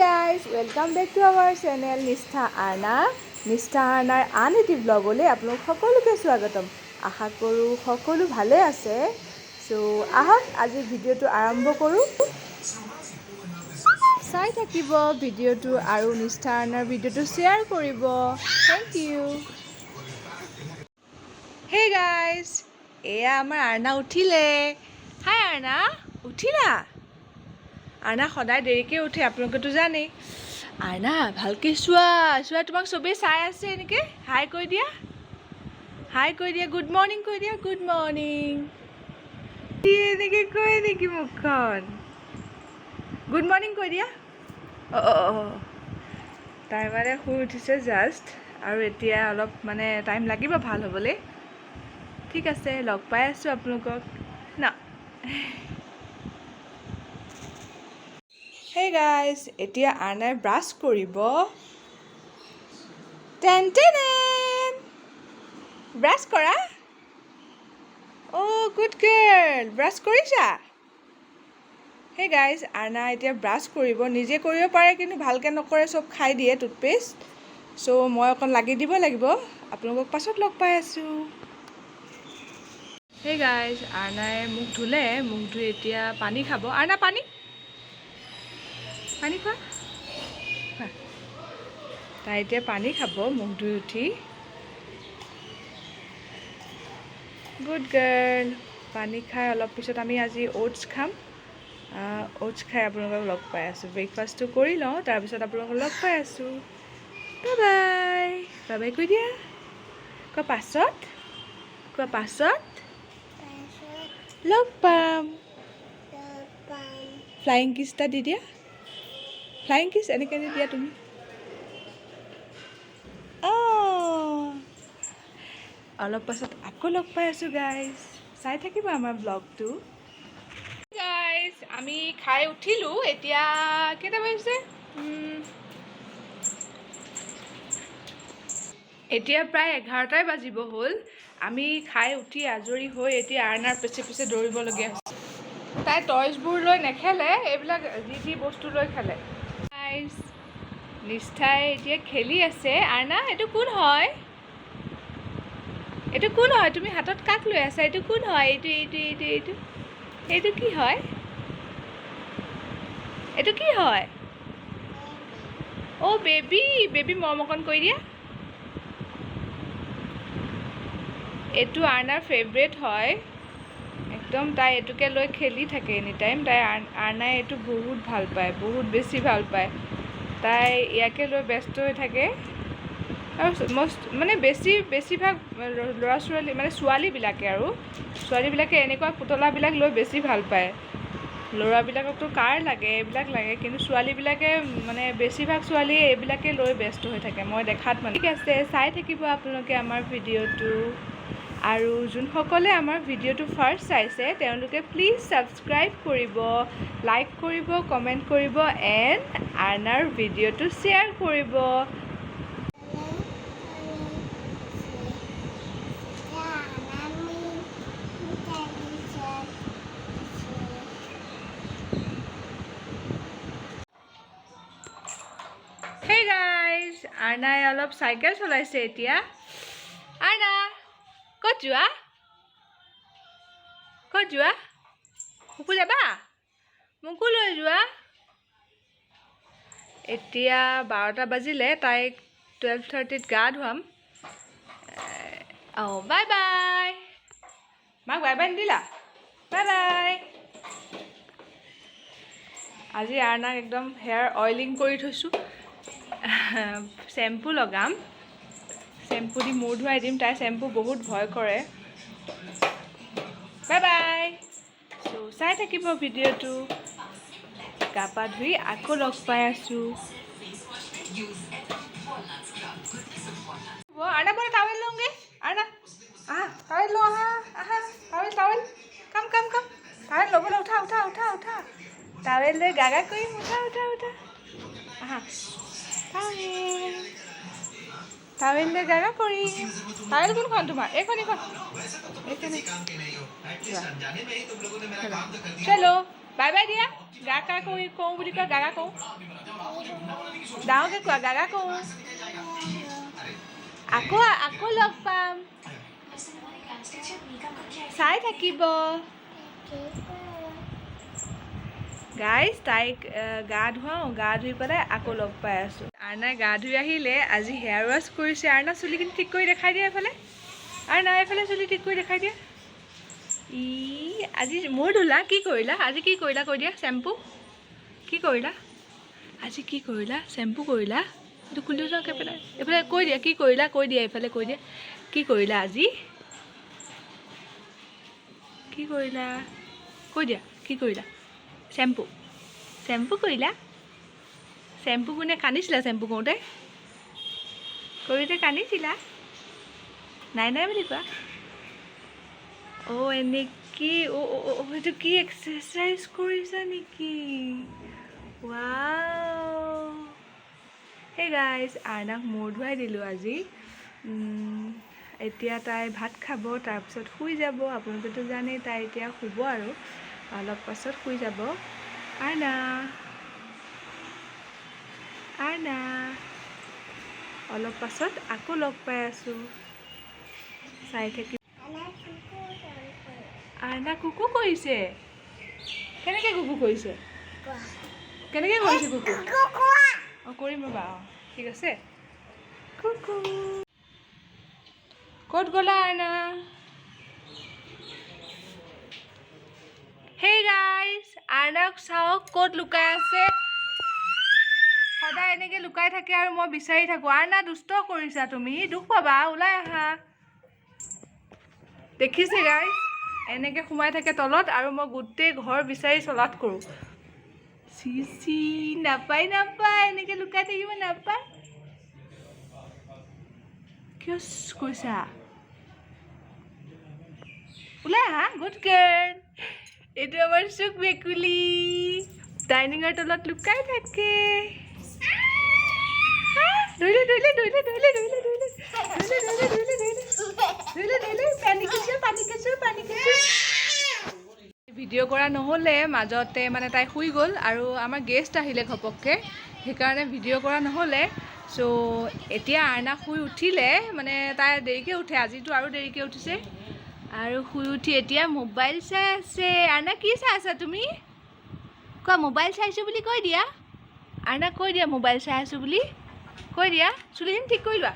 Guys, welcome back to our channel নিষ্ঠা আৰ্ণা। নিষ্ঠা আৰ্ণাৰ আন এটি ব্লগলৈ আপোনালোক সকলোকে স্বাগতম। আশা কৰোঁ সকলো ভালে আছে। চ' আহক, আজি ভিডিঅ'টো আৰম্ভ কৰোঁ। চাই থাকিব ভিডিঅ'টো আৰু নিষ্ঠা আৰ্ণাৰ ভিডিঅ'টো শ্বেয়াৰ কৰিব। Thank U. Hey guys, এয়া আমাৰ আৰ্ণা উঠিলে। হাই আৰ্ণা, উঠিলা? আৰ্ণা সদায় দেৰিকৈ উঠে, আপোনালোকেতো জানেই। আৰ্ণা, ভালকৈ চোৱা চোৱা, তোমাক চবেই চাই আছে। এনেকৈ হাই কৈ দিয়া, হাই কৈ দিয়া, গুড মৰ্ণিং কৈ দিয়া, গুড মৰ্ণিং। এনেকৈ কয় নেকি মুখখন? গুড মৰ্ণিং কৈ দিয়া। অঁ অঁ অঁ তাই মানে শুই উঠিছে জাষ্ট আৰু এতিয়া অলপ মানে টাইম লাগিব ভাল হ'বলৈ। ঠিক আছে, লগ পাই আছোঁ আপোনালোকক ন। হেই গাইজ, এতিয়া আৰ্ণাই ব্ৰাছ কৰিব। টেন টেন, ব্ৰাছ কৰা। অ' গুড গাৰ্ল, ব্ৰাছ কৰিছা? হেই গাইজ, আৰ্ণা এতিয়া ব্ৰাছ কৰিব। নিজে কৰিব পাৰে, কিন্তু ভালকৈ নকৰে, চব খাই দিয়ে টুথপেষ্ট। চ' মই অকণ লাগি দিব লাগিব। আপোনালোকক পাছত লগ পাই আছোঁ। হেই গাইজ, আৰ্ণাই মুখ ধুলে। মুখ ধুই এতিয়া পানী খাব। আৰ্ণা, পানী, পানী খোৱা, খোৱা। তাই এতিয়া পানী খাব মুখ ধুই উঠি। Good girl. পানী খাই অলপ পিছত আমি আজি অ'টছ খাম। অ'টছ খাই আপোনালোকক লগ পাই আছোঁ। ব্ৰেকফাষ্টটো কৰি লওঁ, তাৰপিছত আপোনালোকক লগ পাই আছোঁ। বাই বাই, বাই বাই কৈ দিয়া। কোৱা পাছত, কোৱা পাছত লগ পাম। ফ্লাইং কিছ এটা দি দিয়া। ফ্লাইং কিছ এনেকৈ দিয়া তুমি। অঁ, অলপ পাছত আকৌ লগ পাই আছোঁ গাইজ। চাই থাকিব আমাৰ ব্লগটো। গাইজ, আমি খাই উঠিলোঁ। এতিয়া কেইটা বাজিছে? এতিয়া প্ৰায় 11টাই বাজিব হ'ল। আমি খাই উঠি আজৰি হৈ এতিয়া আৰ্ণাৰ পিছে পিছে দৌৰিবলগীয়া হৈছে। তাই টয়ছবোৰ লৈ নেখেলে, এইবিলাক যি যি বস্তু লৈ খেলে। গাইজ, নিষ্ঠাই এতিয়া খেলি আছে। আৰ্ণা, এইটো কোন হয়? এইটো কোন হয়? তুমি হাতত কাক লৈ আছা? এইটো কোন হয়? এইটো, এইটো, এইটো, এইটো, এইটো কি হয়? এইটো কি হয়? অ' বেবী, বেবী, মৰম অকণ কৰি দিয়া। এইটো আৰ্ণাৰ ফেভৰেট হয় একদম। তাই এইটোকে লৈ খেলি থাকে এনি টাইম। তাই আৰ্ণাই এইটো বহুত ভাল পায়, বহুত বেছি ভাল পায়। তাই ইয়াকে লৈ ব্যস্ত হৈ থাকে। আৰু মষ্ট মানে বেছিভাগ ল'ৰা ছোৱালী, মানে ছোৱালীবিলাকে, আৰু ছোৱালীবিলাকে এনেকুৱা পুতলাবিলাক লৈ বেছি ভাল পায়। ল'ৰাবিলাককতো কাৰ লাগে, এইবিলাক লাগে, কিন্তু ছোৱালীবিলাকে, মানে বেছিভাগ ছোৱালীয়ে এইবিলাকে লৈ ব্যস্ত হৈ থাকে মই দেখাত মানে। ঠিক আছে, চাই থাকিব আপোনালোকে আমাৰ ভিডিঅ'টো। আৰু যোনসকলে আমাৰ ভিডিঅ'টো ফাৰ্ষ্ট চাইছে, তেওঁলোকে প্লিজ ছাবস্ক্ৰাইব কৰিব, লাইক কৰিব, কমেণ্ট কৰিব এণ্ড আৰ্ণাৰ ভিডিঅ'টো শ্বেয়াৰ কৰিব। হেই গাইজ, আৰ্ণাই অলপ চাইকেল চলাইছে এতিয়া। আৰ্ণা, ক'ত যোৱা? ক'ত যোৱা? মোকো যাবা? মোকো লৈ যোৱা। এতিয়া 12টা বাজিলে। তাইক 12:30ত গা ধুৱাম। অঁ, বাই বাই। মাক বাই বাই নিদিলা? Bye bye. আজি আৰ্ণাক একদম হেয়াৰ অইলিং কৰি থৈছোঁ। চেম্পু লগাম, চেম্পু দি মূৰ ধুৱাই দিম। তাই চেম্পু বহুত ভয় কৰে। Bye bye. চ' চাই থাকিব ভিডিঅ'টো। গা পা ধুই আকৌ লগ পাই আছোঁ। আৰ্ণা, ব'লা, টাৱেল লওঁগৈ। আৰ্ণা, আহা, টাৱেল লওঁ, আহা, আহা। Towel, towel, come come come. Towel ল'বলৈ উঠা, উঠা, উঠা, উঠা। টাৱেল লৈ গা গা কৰিম। উঠা, উঠা, উঠা, আহা। টাৱেল, টাৱেল লৈ গা গা কৰিম। টাৱেল কোনখন তোমাৰ? এইখন, এইখন, এইখন। চলো। বাই বাই দিয়া। গা কা কৰি কওঁ বুলি কোৱা। গাগা কওঁ, ডাঙৰকৈ কোৱা, গাগা কওঁ। আকৌ আকৌ লগ পাম, চাই থাকিব। গাইজ, তাইক গা ধুৱাওঁ, গা ধুই পেলাই আকৌ লগ পাই আছোঁ। আৰ্ণাই গা ধুই আহিলে, আজি হেয়াৰ ৱাছ কৰিছে। আৰ্ণা, চুলিখিনি ঠিক কৰি দেখাই দিয়া এইফালে। আৰ্ণা, এইফালে চুলি ঠিক কৰি দেখাই দিয়া। ই আজি মূৰ ধুলা? কি কৰিলা আজি? কি কৰিলা কৈ দিয়া। চেম্পু কি কৰিলা আজি? কি কৰিলা? চেম্পু কৰিলা? এইটো খুলি চাওক এইফালে, এইফালে কৈ দিয়া। কি কৰিলা কৈ দিয়া, এইফালে কৈ দিয়া। কি কৰিলা আজি? কি কৰিলা কৈ দিয়া। কি কৰিলা? চেম্পু, চেম্পু কৰিলা? চেম্পু কোনে কান্দিছিলা? চেম্পু কৰোঁতে কৰোঁতে কান্দিছিলা? নাই নাই বুলি কোৱা। অ', এনেকি অ' অ' অ' এইটো কি এক্সাৰচাইজ কৰিছা নেকি? ৱাও! হে গাইজ, আৰ্ণাক মূৰ ধুৱাই দিলোঁ আজি। এতিয়া তাই ভাত খাব, তাৰপিছত শুই যাব। আপোনালোকেতো জানেই, তাই এতিয়া শুব আৰু অলপ পাছত শুই যাব। আৰ্ণা, আৰ্ণা, অলপ পাছত আকৌ লগ পাই আছোঁ, চাই থাকি। আৰ্ণা কুকু কৰিছে। কেনেকৈ কুকু কৰিছে? কেনেকৈ কৰিছে কুকু? অঁ, কৰিম ৰ'বা। অঁ, ঠিক আছে। কুকু ক'ত গ'লা আৰ্ণা? হেই গাইজ, আৰ্ণাক চাওক ক'ত লুকাই আছে। সদায় এনেকৈ লুকাই থাকে আৰু মই বিচাৰি থাকোঁ। আৰ্ণা, দুষ্ট কৰিছা তুমি, দুখ পাবা, ওলাই আহা। দেখিছে গাইজ, এনেকৈ সোমাই থাকে তলত আৰু মই গোটেই ঘৰ বিচাৰি চলাথ কৰোঁ। চি চি, নাপায় নাপায়, এনেকৈ লুকাই থাকিব নাপায়। কিয় কৈছা? ওলাই আহা, গুড গাৰ্ল। এইটো আমাৰ চুক মেকুলী, ডাইনিঙৰ তলত লুকাই থাকে। ধৰিলে ধৰিলে ধৰিলে ধৰিলে ধৰিলে ধৰিলে ধৰিলে ধৰিলে ধৰিলে ধৰিলে ধৰিলে ধৰিলে। পানী কেঁচু, পানী কেঁচু, পানী কেঁচু। ভিডিঅ' কৰা নহ'লে মাজতে, মানে তাই শুই গ'ল আৰু আমাৰ গেষ্ট আহিলে ঘপককৈ, সেইকাৰণে ভিডিঅ' কৰা নহ'লে। চ' এতিয়া আৰ্ণা শুই উঠিলে, মানে তাই দেৰিকৈ উঠে, আজিতো আৰু দেৰিকৈ উঠিছে। আৰু শুই উঠি এতিয়া মোবাইল চাই আছে। আৰ্ণা, কি চাই আছা তুমি? কোৱা, মোবাইল চাইছোঁ বুলি কৈ দিয়া। আৰ্ণা, কৈ দিয়া, মোবাইল চাই আছোঁ বুলি কৈ দিয়া। চুলিখিনি ঠিক কৰি লোৱা,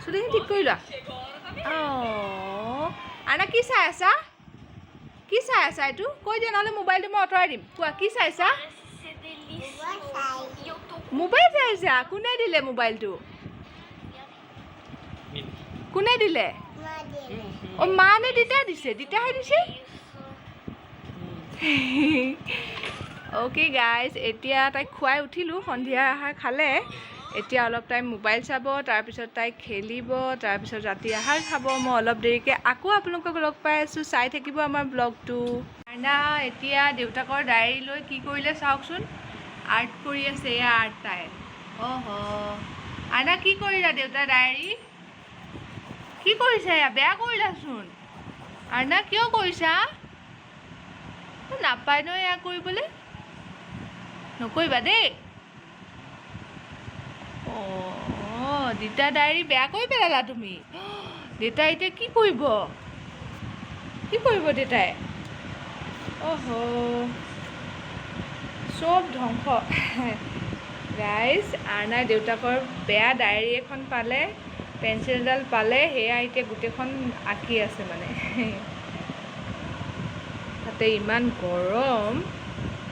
চুলিখিনি ঠিক কৰি লোৱা। অঁ, আৰ্ণা, কি চাই আছা? কি চাই আছা এইটো কৈ দিয়া, নহ'লে মোবাইলটো মই আঁতৰাই দিম। কোৱা, কি চাইছা? মোবাইল চাইছা? কোনে দিলে মোবাইলটো? কোনে দিলে? অ' মা নে দেউতাই দিছে? দেউতাহে দিছে। অ'কে গাইজ, এতিয়া তাইক খুৱাই উঠিলোঁ, সন্ধিয়া আহাৰ খালে। এতিয়া অলপ টাইম মোবাইল চাব, তাৰপিছত তাই খেলিব, তাৰপিছত ৰাতি আহাৰ খাব। মই অলপ দেৰিকৈ আকৌ আপোনালোকক লগ পাই আছোঁ, চাই থাকিব আমাৰ ব্লগটো। আৰ্ণা এতিয়া দেউতাকৰ ডায়েৰী লৈ কি কৰিলে চাওকচোন। আৰ্ট কৰি আছে, এয়া আৰ্ট তাই। অহ, আৰ্ণা, কি কৰিলা? দেউতাৰ ডায়েৰী কি কৰিছা? এয়া বেয়া কৰিলাচোন আৰ্ণা, কিয় কৰিছা? নাপায় নহয় এয়া কৰিবলৈ, নকৰিবা দেই। অঁ, দেউতাৰ ডায়েৰী বেয়া কৰি পেলালা তুমি। দেউতাই এতিয়া কি কৰিব? কি কৰিব দেউতাই? অহ, চব ধ্বংস। গাইজ, আৰ্ণাই দেউতাকৰ বেয়া ডায়েৰী এখন পালে, পেঞ্চিল এডাল পালে, সেয়া এতিয়া গোটেইখন আঁকি আছে। মানে তাতে ইমান গৰম,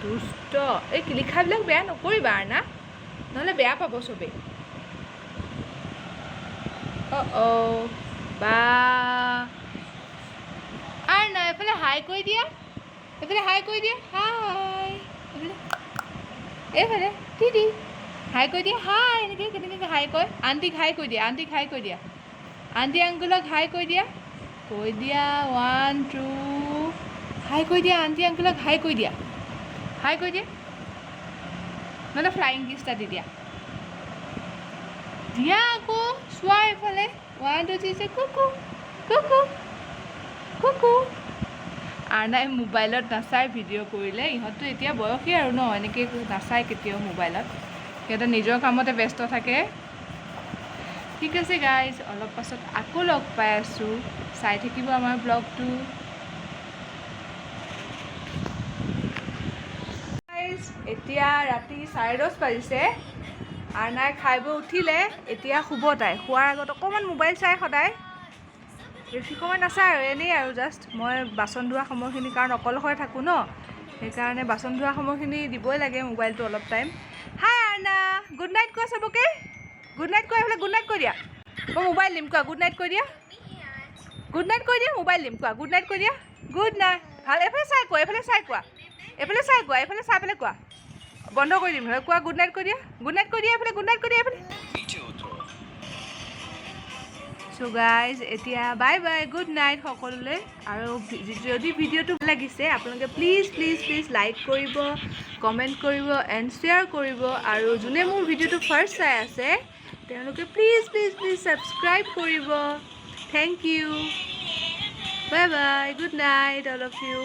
দুষ্ট। এই লিখাবিলাক বেয়া নকৰিবা আৰ্ণা, নহ'লে বেয়া পাব চবেই। অ' অ' বা আৰ্ণা, এইফালে হাই কৈ দিয়া, এইফালে হাই কৈ দিয়া। হাই, এইফালে, এইফালে দিদি, হাই কৈ দিয়া। হাই, এনেকৈ কেনেকৈ হাই কয়? আণ্টিক হাই কৈ দিয়া, আণ্টিক হাই কৈ দিয়া, আণ্টি আংকুলক হাই কৈ দিয়া, কৈ দিয়া। ওৱান টু হাই কৈ দিয়া, আণ্টি আংকুলক হাই কৈ দিয়া, হাই কৈ দিয়া। নহ'লে ফ্লাইং কিছ এটা দি দিয়া, দিয়া আকৌ। চোৱা এইফালে, ওৱান টু থ্ৰী, কুকু কুকু কুকু। আৰ্ণাই মোবাইলত নাচাই ভিডিঅ' কৰিলে। ইহঁতটো এতিয়া বয়সেই আৰু ন, এনেকৈ নাচায় কেতিয়াও মোবাইলত, সিহঁতে নিজৰ কামতে ব্যস্ত থাকে। ঠিক আছে গাইজ, অলপ পাছত আকৌ লগ পাই আছোঁ। চাই থাকিব আমাৰ ব্লগটো। গাইজ, এতিয়া ৰাতি 10:30 বাজিছে। আৰ্ণাই খাই বৈ উঠিলে, এতিয়া শুব। তাই শোৱাৰ আগত অকণমান মোবাইল চাই সদায়, বেছি সময় নাচায় আৰু এনেই আৰু জাষ্ট মই বাচন ধোৱা সময়খিনি, কাৰণ অকলশৰে থাকোঁ ন, সেইকাৰণে বাচন ধোৱা সময়খিনি দিবই লাগে মোবাইলটো অলপ টাইম। হাই আৰ্ণা, গুড নাইট কোৱা চবকে। গুড নাইট কোৱা, এইফালে গুড নাইট কৈ দিয়া। মই মোবাইল দিম, কোৱা গুড নাইট কৈ দিয়া। গুড নাইট কৈ দিয়া, মোবাইল দিম, কোৱা গুড নাইট কৈ দিয়া। গুড নাইট, ভাল, এইফালে চাই কোৱা, এইফালে চাই কোৱা, এইফালে চাই কোৱা, এইফালে চাই পেলাই কোৱা। বন্ধ কৰি দিম নহ'লে। কোৱা, গুড নাইট কৈ দিয়া, গুড নাইট কৈ দিয়া, এইফালে গুড নাইট কৈ দিয়া, এইফালে। नीचे उतरो। চ' গাইজ, এতিয়া বাই বাই, গুড নাইট সকলোলৈ। আৰু যদি ভিডিঅ'টো ভাল লাগিছে, আপোনালোকে প্লিজ প্লিজ প্লিজ লাইক কৰিব, কমেণ্ট কৰিব এণ্ড শ্বেয়াৰ কৰিব। আৰু যোনে মোৰ ভিডিঅ'টো ফাৰ্ষ্ট চাই আছে, তেওঁলোকে প্লিজ প্লিজ প্লিজ ছাবস্ক্ৰাইব কৰিব। Thank you, bye bye, good night all of you.